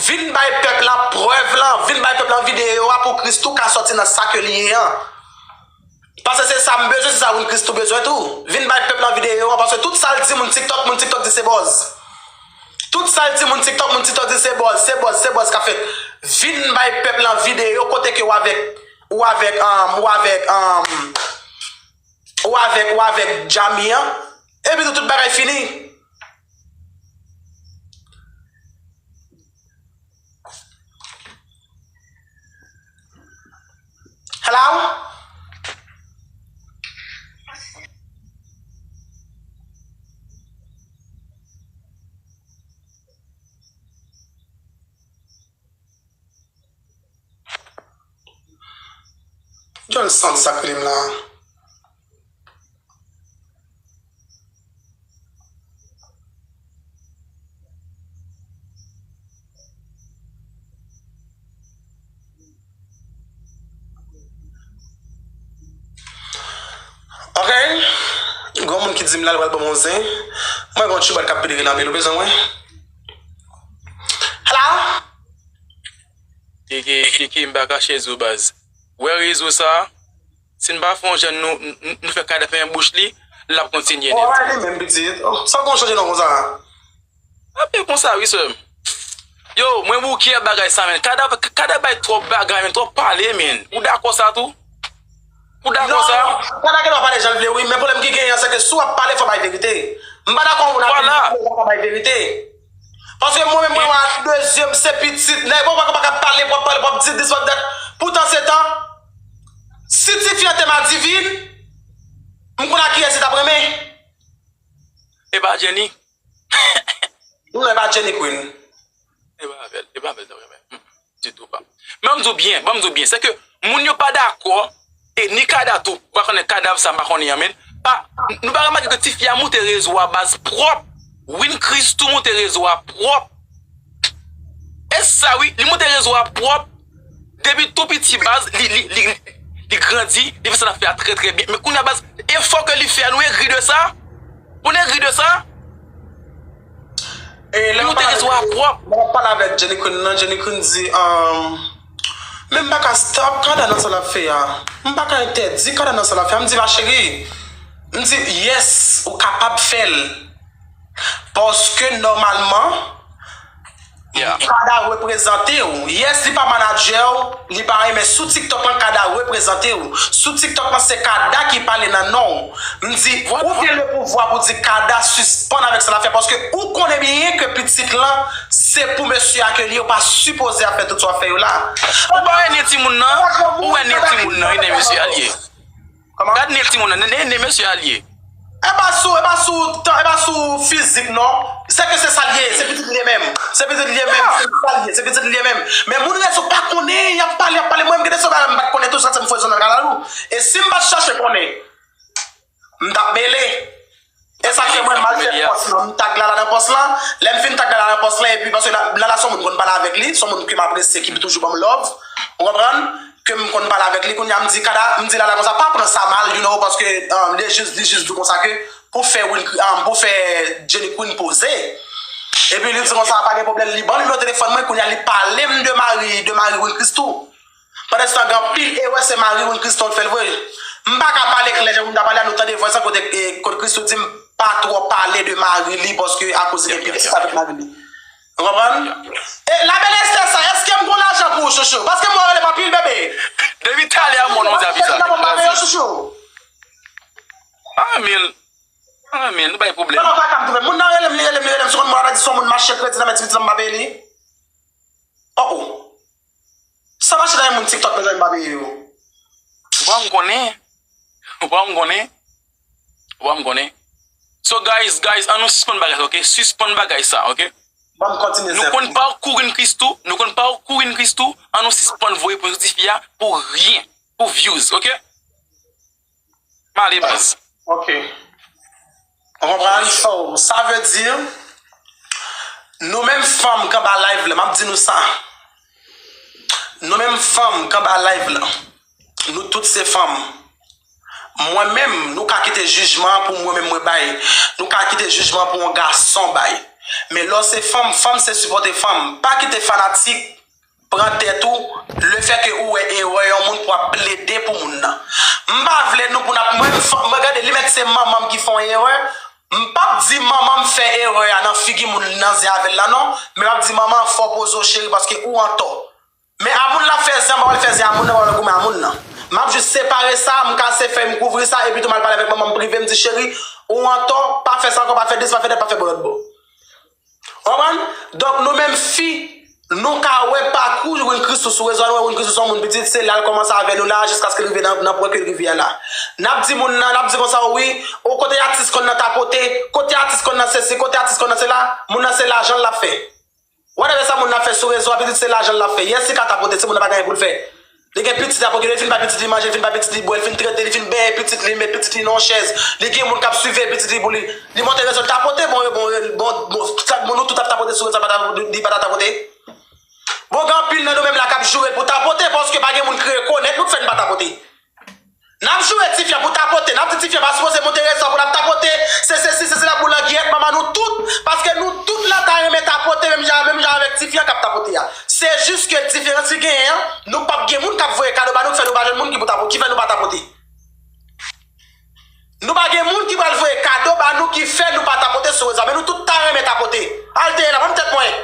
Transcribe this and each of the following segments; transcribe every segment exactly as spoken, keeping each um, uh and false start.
Vin bay pèp la prèv lan, vin bay pèp lan videyo a pou Christoo ka sòti nan sa ke li ye an. Paske se sa m bezwen, se sa Win Christoo bezwen tou. Vin bay pèp lan videyo an, paske tout sa l di moun TikTok, moun TikTok di se buzz. Tout sa l di moun TikTok, moun TikTok di se buzz, se buzz, se buzz k ap fèt. Vin bay pèp lan videyo kote ke w avèk, ou avèk, um, ou avèk, um, ou avèk, ou avèk Jami an. Epi tou, tout bagay fini. Hello? Jòl santi sa k rele m la. Ok. Gon moun ki di m la, l pral ban m yon zen. Mwen gon tchoubat k ap pede rele anpil, ou bezwen mwen? Hello? Kiki, Kiki, m pa ka chezi w, baz. Wè rezo sa a, si n pa fè yon jan nou, nou, nou fè Kada fèmen bouch li, l ap kontinye nèt. Alright, li menm pitit. Oh, sa w gon chanje non konsa? Apre konsa, wi, sè m. Yo, mwen bouke ak bagay sa, men. Kada, Kada bay twòp bagay, men, twòp pale, men. Ou dakò sa tou? Ou dakò sa? Non, Kada gen dwa pale jan l vle, wi, men pwoblèm ki genyen an, se ke si w ap pale, fò w bay verite. M pa dakò moun ap vin pale, fò w bay verite. Paske mwen menm, mwen wè ak de zye m, se pitit nèg, w pa ka pale, w ap pale, w ap di this, w ap that. Poutan se tan, si tifi an te madivin, m konn ak kiyès li t ap renmen. E pa Jenny? Non, e pa Jenny Queen. E pa avè l, e pa avè l, non, men, mm, ditou pa. Men m di w byen, ban m di w byen, se ke moun yo pa dakò, e ni Kada tou, pa konnen kadav sa, m pa konnen an, men, pa, nou pa remake ke tifi a moute rezo a baz pwòp, Win Christoo moute rezo a pwòp. E sa wi, li moute rezo a pwòp. Depi tou piti baz, li, li, li, li grandi, li fè sa l ap fè a trè, trè byen. Men kounye a baz, efò ke li fè a, nou egri de sa? Ou n egri de sa? E lè m ap pale, lè m ap pale avèk Jenny Queen nan, Jenny Queen di, um, men m pa ka stop Kada nan sa l ap fè a. M pa ka entèdi Kada nan sa l ap fè a. M di, ma chérie, m di, yes, ou kapab fè l. Paske nòmalman, Kada reprezante w. Yes, li pa manadjè w, li pa anyen, men sou TikTok lan, Kada reprezante w. Sou TikTok lan, se Kada ki pale nan non w. M di, ou gen le pouvwa pou di Kada sispann avèk sa l ap fè, paske ou konnen byen ke pitit lan, se pou mesye a ke li ye, ou pa sipoze ap fè tout sa w ap fè yo la. Ou pa wè nen timoun nan? Ou wè nen timoun nan, e nen mesye a l ye. Kòman? Gad nen timoun nan, nen, nen mesye a l ye. E pa sou, e pa sou tan, e pa sou fizik, non. Se ke se sa l ye, se pitit li ye menm. Se pitit li ye menm, se sa l ye, se pitit li ye menm. Men moun rezo pa konnen, y ap pale, y ap pale. Mwen, m gen de bagay m pa t konnen tou, sa fè m fè zonal kalalou. E si m pa t chache konnen, m t ap mele. E sa fè mwen m al fè pòs lan, m tag Lala nan pòs lan. Lè m fin tag Lala nan pòs lan, epi paske la, Lala se yon moun m konn pale avèk li, se yon moun ke m apresye, ki toujou ban m love. Ou konprann? Ke m konn pale avèk li, kounye a m di Kada, m di Lala konsa, pa pran sa mal, you know, paske, um, li jis, li jis di w konsa ke pou fè Will, um, pou fè Jenny Queen poze. Epi li di konsa, pa gen pwoblèm, li ban nimewo telefòn mwen, kounye a li pale m de mari, de mari Will Christoo. Pandanstan, gen anpil erè se mari Will Christoo k fè l vre. M pa ka pale klè jan moun ta pale a, nou tande vwa sa kote, e, kote Christoo di m pa twò pale de mari li paske akoz li gen pitit avèk mari li. Ou konprann? E la bèl Esther sa, èske m gon lajan pou ou, chouchou? Paske m wè w rele m anpil, bebe. Depi talè a, m wè w nan yon ti avi sa. Chouchou. Ah, men, ah, men, nou bay pwoblèm. Non, non, pa ka m twouve. Moun nan rele m, li rele m, li rele m. Sou konn mwen la di se yon moun m achte kredi nan men ti pitit la m pa peye li. Oh, oh. Sa mache nan men moun TikTok, mezanmi, m pa peye yo. Ou pa m konnen. Ou pa m konnen. Ou pa m konnen. So, guys, guys, an nou sispann bagay sa, ok? Sispann bagay sa, ok? Ban m kontinye. Nou konn pakou Win Christoo, nou konn pakou Win Christoo, an nou sispann voye pou tifi a, pou ryen, pou views, ok? M ale, baz. Ok. Ou konprann? So, sa vle di, nou menm fanm k anba live la, m ap di nou sa. Nou menm fanm k anba live la, nou tout se fanm. Mwen menm, nou ka kite jijman an pou mwen menm mwen bay. Nou ka kite jijman an pou yon gason bay. Men lè w se fanm, fanm se sipòte fanm. Pa kite fanatik pran tèt ou, lefètke ou wè erè yon moun pou w ap plede pou moun nan. M pa vle nou pou n ap, mwen, m fò, mwen gade, li mèt se manman m ki fè yon erè, m p ap di manman m fè erè a nan figi moun li nan zen avè l la non, men m ap di manman fò w poze w cheri paske ou antò. Men a moun l ap fè zen an, m pa pral fè zen a moun nan, m pa pral goumen a moun nan. M ap jis separe sa, m kase fèy, m kouvri sa, epi tou m al pale avèk manman m prive, m di cheri, ou antò, pa fè sa ankò, pa fè dis, pa fè dat, pa fè bò lòt bò. Konprann? Donk, nou menm fi, nou ka wè pakou Win Christoo sou rezo a, nou wè Win Christoo se yon moun pitit, se la l kòmanse avè nou la, jiskaske l rive nan, nan pwen ke l rive a la. N ap di moun nan, n ap di konsa, wi, o kote atis konn nan tapote, kote atis konn nan sesi, kote atis konn nan sela, moun nan se lajan l ap fè. Whatever sa moun nan ap fè sou rezo a, pitit se lajan l ap fè. Yes, li ka tapote, timoun nan pa gen anyen pou l fè. Li gen pitit ap okipe, li fin bay pitit li manje, li fin bay pitit li bwè, li fin trete, li fin benyen pitit li, li met pitit li nan yon chèz. Li gen moun k ap siveye pitit li pou li. Li monte rezo, li tapote, bon, bon, bon, bon, sa, bon, nou tout ap tapote sou rezo a, pa ta, li pa ta tapote. Bon, gen anpil nan nou menm la k ap joure l pou tapote, paske pa gen moun ki rekonèt nou k fè n pa tapote. N ap joure tifi an pou tapote, n ap di tifi an pa sipoze monte rezo a pou l ap tapote, se sesi, se sela pou langyèt manman nou tout, paske nou tout la ta renmen tapote menm jan, menm jan avèk tifi an k ap tapote a. Se jis ke diferans ki genyen an, nou p ap gen moun k ap voye kado ba nou ki fè nou pa jwenn moun ki pou tapo-, ki fè nou pa tapote. Nou pa gen moun ki pral voye kado ba nou ki fè nou pa tapote sou rezo a, men nou tout ta renmen tapote. Al dèyè la, ban m tèt mwen.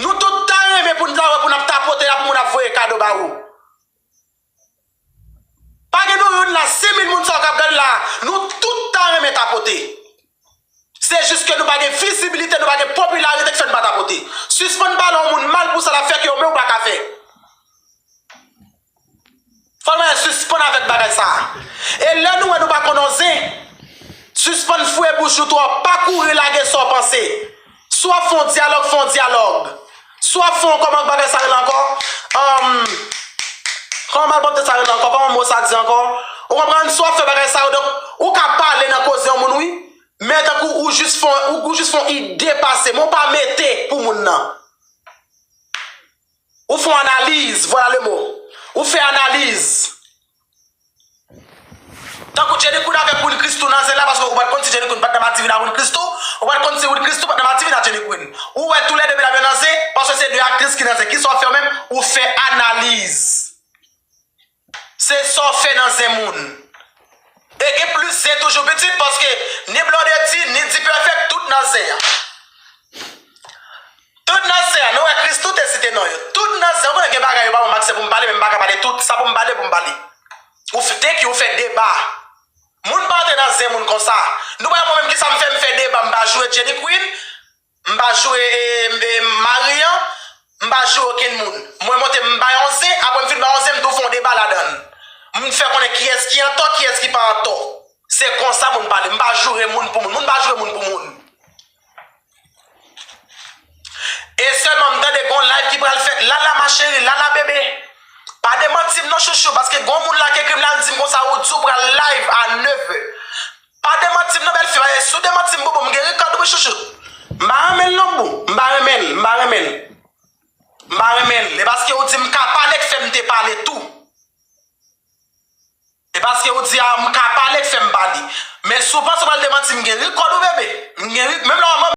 Nou tout ta renmen pou n ta wè pou n ap tapote la pou moun ap voye kado ba ou. Pa gen nou youn la, senk mil moun sa yo k ap gade la, nou tout ta renmen tapote. Se jis ke nou pa gen vizibilite, nou pa gen popilarite k fè n pa tapote. Sispann pale yon moun mal pou sa l ap fè ke ou menm ou pa ka fè. Fò nou sispann avèk bagay sa a. E lè nou wè nou pa konn yon zen, sispann fouye bouch ou twòp, pa kouri lage sa w panse. Si w ap fè yon dyalòg, fè yon dyalòg. Si w ap fè yon, kòman bagay sa rele ankò? Anm, kòman malpwòpte sa rele ankò? Kòman mo sa di ankò? Ou konprann? Si w ap fè bagay sa yo, donk, ou ka pale nan koze yon moun, wi. Men tankou ou jis fè, ou, ou jis fè yon ide pase, men ou pa mete pou moun nan. Ou fè yon analiz, voilà le mot. Ou fè analiz. Tankou Jenny Queen avèk Win Christoo nan zen la, paske ou pa t konn si Jenny Queen pa t nan Madiven a Win Christoo, ou pa t konn si Win Christoo pa t nan Madiven a Jenny Queen. Ou wè toulède medam yo nan zen, paske se de aktris ki nan zen. Kisa w fè w menm? Ou fè analiz. Se sa w fè nan zen moun. E gen plis zen toujou pitit, paske ni Blondedy, ni D-Perfect, tout nan zen an. Tout nan zen an, nou wè Christoo te site non yo. Tout nan zen an, ou konnen gen bagay yo ba mwen aksè pou m pale, men m pa ka pale tout, sa pou m pale, pou m pale. Ou f-, thank you, ou fè deba. Moun pa antre nan zen moun konsa. Nou pa wè mwen menm kisa m fè, m fè deba, m pa joure Jenny Queen, m pa joure, e, e, mari an, m pa joure okenn moun. Mwen monte, m bay yon zen, apre m fin bay yon zen, m tou fè yon deba ladan l. M fè konnen kiyès ki antò, kiyès ki pa antò. Se konsa moun pale, m pa joure moun pou moun, moun pa joure moun pou moun. E sèlman m tande gon live ki pral fèt, Lala ma chérie, Lala bebe. Pa demanti m non chouchou, paske gon moun la ki ekri m la, l di m konsa, ou di w pral live a nevè. Pa demanti m non bèlfi, paske si w demanti m boubou, m gen rekòd wi chouchou. M pa renmen l non bou, m pa renmen l, m pa renmen l. M pa renmen l. E paske ou di m ka pale k fè m te pale tou. E paske ou di a m ka pale k fè m pale. Men si w panse w pral demanti m, gen rekòd wi bebe. M gen ri-, menm lè w